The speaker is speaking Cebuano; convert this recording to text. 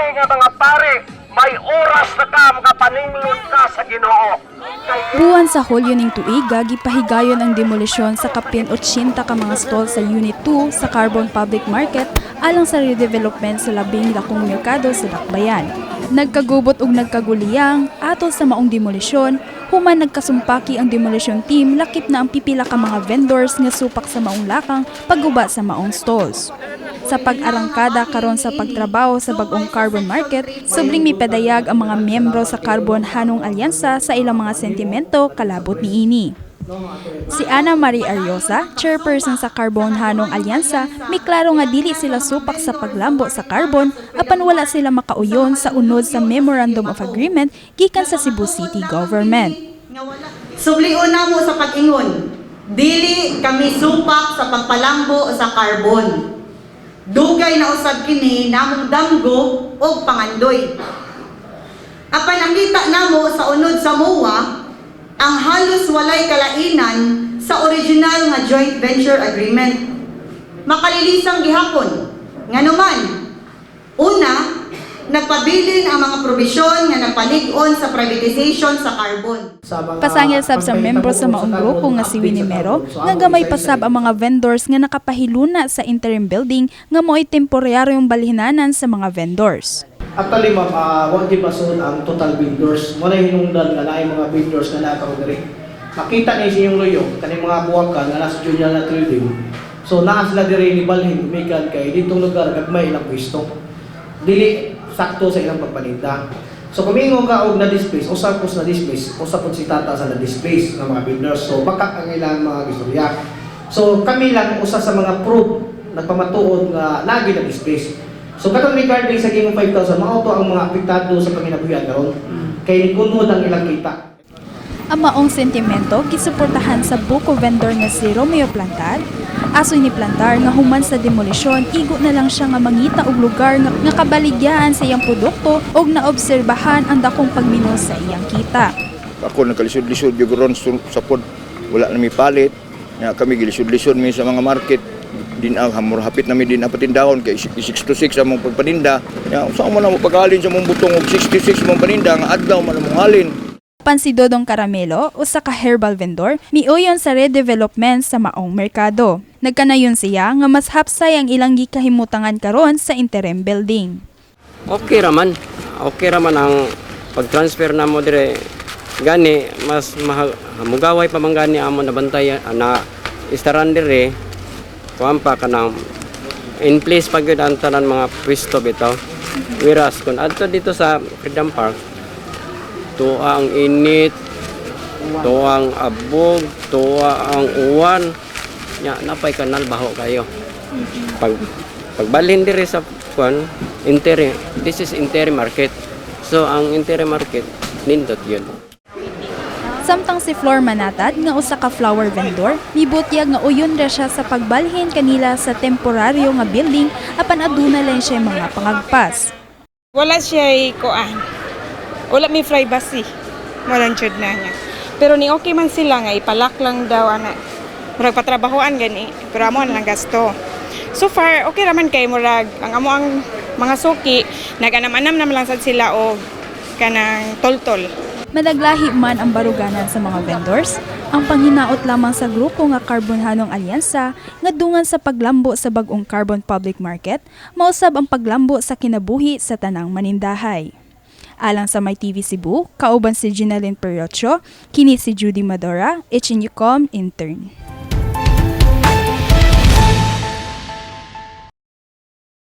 Kami nga mga pare, may oras na ka makapaninglod ka sa Ginoo. Kay Buwan sa Hulyo ning tuiga, gipahigayon ang demolisyon sa kapin 80 ka mga stall sa Unit 2 sa Carbon Public Market alang sa redevelopment sa labing dakong merkado sa Dakbayan. Nagkagubot og nagkaguliyang atol sa maong demolisyon, human nagkasumpaki ang demolition team lakip na ang pipila ka mga vendors nga supak sa maong lakang pagguba sa maong stalls. Sa pag-arangkada karon sa pagtrabaho sa bagong Carbon Market, subling mipadayag ang mga miyembro sa Carbon Hanong Alyansa sa ilang mga sentimento kalabot niini. Si Ana Marie Ariosa, chairperson sa Carbon Hanong Alyansa, miklaro nga dili sila supak sa paglambo sa carbon apan wala sila makauyon sa unod sa Memorandum of Agreement gikan sa Cebu City Government. Sublion namo sa pag-ingon, dili kami supak sa pagpalambo sa carbon. Dugay na usab kini namong damgo og pangandoy. Apan nakita namo sa unod sa MOA ang halos walay kalainan sa original nga joint venture agreement. Makalilisang gihapon. Nganuman, una, nagpabilin ang mga probisyon nga nagpalig-on sa privatization sa carbon. Pasangil sab sa membro sa maong grupo nga si Winnie Mero nga gamay pasab ang mga vendors nga nakapahiluna sa interim building nga mo'y temporaryong balhinanan sa mga vendors. Actually, ma'am, wa gyud masulod ang total vendors. Mo na hinungdan nga naay mga vendors nga naa karon diri. Makita ni sa inyong luyong kaning mga buwakan nga nasa junior na trading. So naa sila diri ni balhin gumikan kay ditong lugar gagmay ilang pwesto. Dili sakto sa ilang pagpaninda. So kung mingon ka og na-displace, usa ko sa na-displace, usa pud si tata sa na-displace ng mga vendors. So baka ang ilang mga istorya. So kami lang usa sa mga proof nagpamatuod nga lagi na-displace. So katong regarding sa gingong 5,000, mao to ang mga apektado sa panginabuhian karon. Kay nikunod ang ilang kita. Ang maong sentimento gisuportahan sa buko vendor nga si Romeo Plantar. Asoy ni Plantar nga human sa demolisyon, igo na lang siya nga mangita og lugar nga kabaligyaan sa iyang produkto og naobserbahan ang dakong pagminus sa iyang kita. Ako nagkalisod-lisod yung ron sa pod, wala na mi palit ya, kami gilisod-lisod mi sa mga market din, ang hamur hapit na mi din ang patindahon kay 6 to 6 among pagpaninda ya. Unsa man mo paghalin sa mong butong og 66 mong paninda nga adlaw man among halin? Pan si Dodong Caramelo, usa ka herbal vendor, miuyon sa redevelopment sa maong merkado. Nagkanayon siya nga mas hapsay ang ilang gikahimutangan karon sa interim building. Okay raman. Okay raman ang pag-transfer namo dire. Gani mas mugaway pa man gani amo nabantay na istaran dire. Kuan pa kanang in place pa gyud ang tanan mga pwesto bitaw. Whereas kung adto dito sa Freedom Park, tuwa ang init, tuwa ang abog, tuwa ang uwan. Nya napay kanal, baho kayo. Pag pagbalhin dire sa kuan interim, this is interim market. So ang interim market nindot yun. Samtang si Flor Manatad nga usa ka flower vendor, mibutyag nga uyon ra siya sa pagbalhin kanila sa temporaryo nga building apan aduna lang siya mga pangagpas. Wala siya kuan. Wala may privacy. Walang jud na niya. Pero ni okay man sila nga ipalak lang daw ana. Murag patrabahoan gani, pero amo na lang gasto. So far okay raman kay murag ang amo ang mga suki naganam-anam naman lang sad sila og kanang toltol. Managlahi man ang baruganan sa mga vendors, ang panghinaot lamang sa grupo nga Carbonhanong Alyansa nga dungan sa paglambo sa bag-ong Carbon Public Market, mausab ang paglambo sa kinabuhi sa tanang manindahay. Alang sa My TV Cebu, kauban si Ginalyn Periocho, kini si Judy Madora, HNUCOM intern.